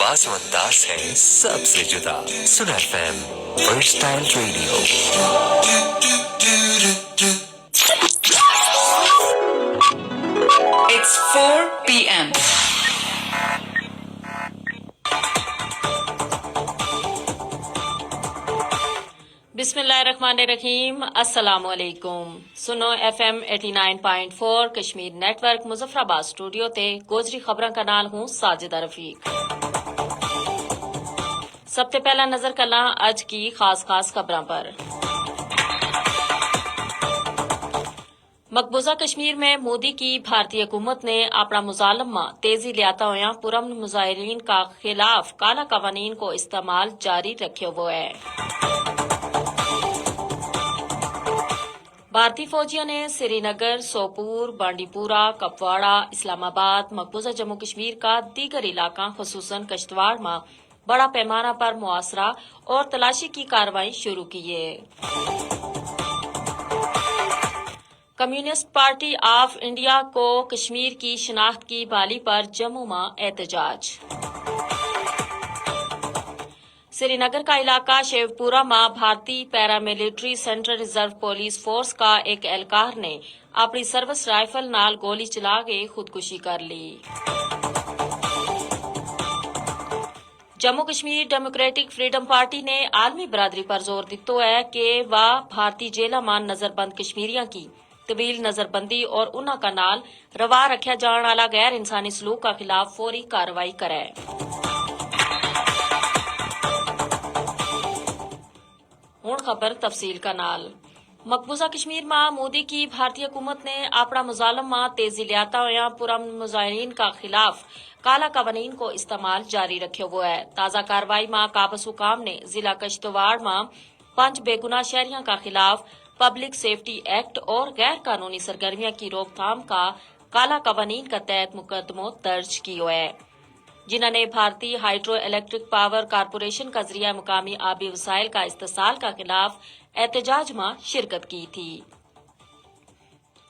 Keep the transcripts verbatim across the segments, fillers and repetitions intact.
بازو انداز ہے سب سے جدا۔ سنا ایف ایم، فرسٹ ٹائم ریڈیو۔ It's four p.m. بسم اللہ الرحمن الرحیم، السلام علیکم۔ سنو ایف ایم ایٹی نائن پوائنٹ فور کشمیر نیٹ ورک مظفر آباد اسٹوڈیو تے۔ گوجری خبراں کا نال ہوں ساجدہ رفیق۔ سب تے پہلا نظر کلاں اج کی خاص خاص خبراں پر۔ مقبوضہ کشمیر میں مودی کی بھارتی حکومت نے اپنا مظالم ما تیزی لیاتا ہویا پرامن مظاہرین کا خلاف کالا قوانین کو استعمال جاری رکھے ہوئے ہے۔ بھارتی فوجیوں نے سری نگر، سوپور، بانڈی پورہ، کپواڑہ، اسلام آباد، مقبوضہ جموں کشمیر کا دیگر علاقہ خصوصاً کشتواڑ ما بڑا پیمانہ پر محاصرہ اور تلاشی کی کارروائی شروع کی ہے۔ کمیونسٹ پارٹی آف انڈیا کو کشمیر کی شناخت کی بحالی پر جموں ما احتجاج۔ سری نگر کا علاقہ شیو پورہ ما بھارتی پیراملٹری سینٹرل ریزرو پولیس فورس کا ایک اہلکار نے اپنی سروس رائفل نال گولی چلا کے خودکشی کر لی۔ جموں کشمیر ڈیموکریٹک فریڈم پارٹی نے عالمی برادری پر زور دیتو ہے کہ واہ بھارتی جیلاں ما نظر بند کشمیریاں کی طویل نظر بندی اور انہاں کا نال روا رکھیا جان آلا غیر انسانی سلوک کا خلاف فوری کارروائی کرے۔ ہن خبر تفصیل کا نال۔ مقبوضہ کشمیر ما مودی کی بھارتی حکومت نے اپنا مظالم ما تیزی لیاتا ہویا پرامن مظاہرین کا خلاف کالا قوانین کو استعمال جاری رکھے ہوئے ہے۔ تازہ کارروائی ما قابض حکام نے ضلع کشتواڑ ما پنج بے گناہ شہریاں کا خلاف پبلک سیفٹی ایکٹ اور غیر قانونی سرگرمیاں کی روک تھام کا کالا قوانین کا تحت مقدمو درج کیو ہے، جنہاں نے بھارتی ہائیڈرو الیکٹرک پاور کارپوریشن کا ذریعہ مقامی آبی وسائل کا استحصال کا خلاف احتجاج ما شرکت کی تھی۔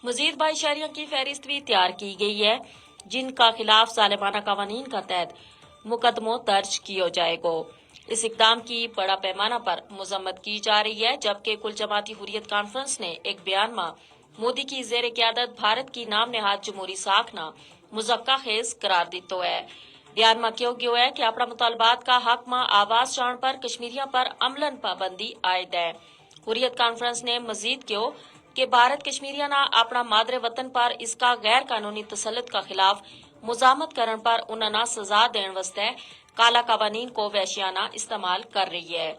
مزید بائیس شہریوں کی فہرست بھی تیار کی گئی ہے، جن کا خلاف ظالمانہ قوانین کا تحت مقدمو درج کیو جائے گو۔ اس اقدام کی بڑا پیمانہ پر مذمت کی جا رہی ہے، جبکہ کل جماعتی حریت کانفرنس نے ایک بیان ما مودی کی زیر قیادت بھارت کی نام نہاد جمہوری ساکھ نا مذکہ خیز قرار دیتو ہے۔ بیان ما کہیو گیو ہے کہ اپنا مطالبات کا حق ما آواز چاہن پر کشمیریاں پر عملاً پابندی عائد ہے۔ حریت کانفرنس نے مزید کہیو کہ بھارت کشمیریاں نا اپنا مادر وطن پر اس کا غیر قانونی تسلط کا خلاف مزاحمت کرن پر انہاں نا سزا دین واسطے کالا قوانین کو وحشیانہ استعمال کر رہی ہے۔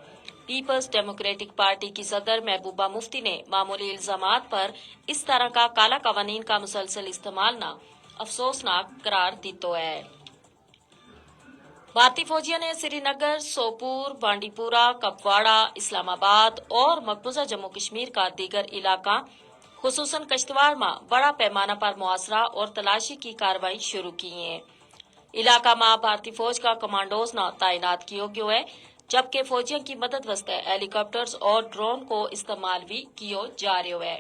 پیپلز ڈیموکریٹک پارٹی کی صدر محبوبہ مفتی نے معمولی الزامات پر اس طرح کا کالا قوانین کا مسلسل استعمال نا افسوسناک قرار دیتو ہے۔ بھارتی فوجیوں نے سری نگر، سوپور، بانڈی پورہ، کپواڑہ، اسلام آباد اور مقبوضہ جموں کشمیر کا دیگر علاقہ خصوصاً کشتواڑ ما بڑا پیمانہ پر محاصرہ اور تلاشی کی کارروائی شروع کی ہیں۔ علاقہ ما بھارتی فوج کا کمانڈوز نا تعینات کیو گیو ہے، جبکہ فوجیوں کی مدد واسطے ہیلی کاپٹرز اور ڈرون کو استعمال بھی کیو جا رہیو ہے۔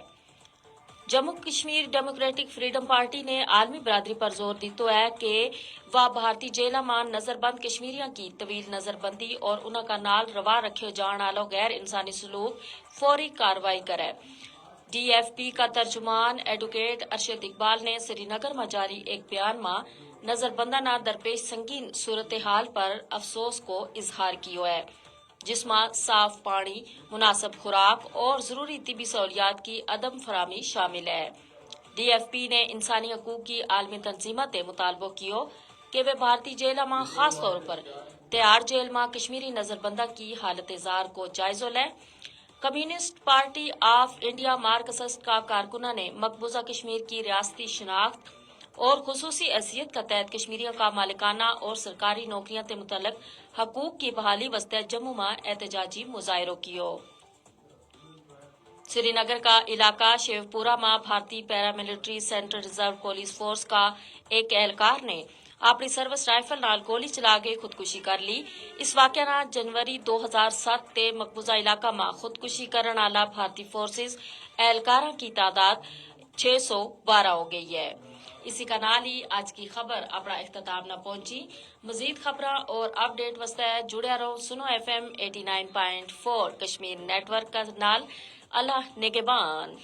جموں کشمیر ڈیموکریٹک فریڈم پارٹی نے عالمی برادری پر زور دیتو ہے کہ وہ بھارتی جیلاں ما نظر بند کشمیریاں کی طویل نظر بندی اور انہاں کا نال روا رکھیو جان آلو غیر انسانی سلوک فوری کارروائی کرے۔ ڈی ایف پی کا ترجمان ایڈوکیٹ ارشد اقبال نے سری نگر ما جاری ایک بیان ما نظر بنداں نا درپیش سنگین صورتحال پر افسوس کو اظہار کیو ہے، جس ما صاف پانی، مناسب خوراک اور ضروری طبی سہولیات کی عدم فراہمی شامل ہے۔ ڈی ایف پی نے انسانی حقوق کی عالمی تنظیماں تے مطالبو کیو کہ وہ بھارتی جیلاں ما خاص طور پر تہاڑ جیل ما کشمیری نظر بنداں کی حالت زار کو جائزو لے۔ کمیونسٹ پارٹی آف انڈیا مارکسسٹ کا کارکناں نے مقبوضہ کشمیر کی ریاستی شناخت اور خصوصی حیثیت کا تحت کشمیریوں کا مالکانہ اور سرکاری نوکریاں تے متعلق حقوق کی بحالی واسطے جموں ما احتجاجی مظاہرو کیو۔ سری نگر کا علاقہ شیو پورہ ما بھارتی پیراملٹری سینٹرل ریزرو پولیس فورس کا ایک اہلکار نے اپنی سروس رائفل نال گولی چلا کے خودکشی کر لی۔ اس واقعہ نا جنوری دو ہزار ست تے مقبوضہ علاقہ ما خودکشی کرن آلا بھارتی فورسز اہلکاراں کی تعداد چھ سو بارہ ہو گئی ہے۔ اسی کا نال ہی آج کی خبر اپنا اختتام نہ پہنچی۔ مزید خبراں اور اپڈیٹ واسطے جڑیا رہو سنو ایف ایم ایٹی نائن پوائنٹ فور کشمیر نیٹ ورک کا نال۔ اللہ نگہبان۔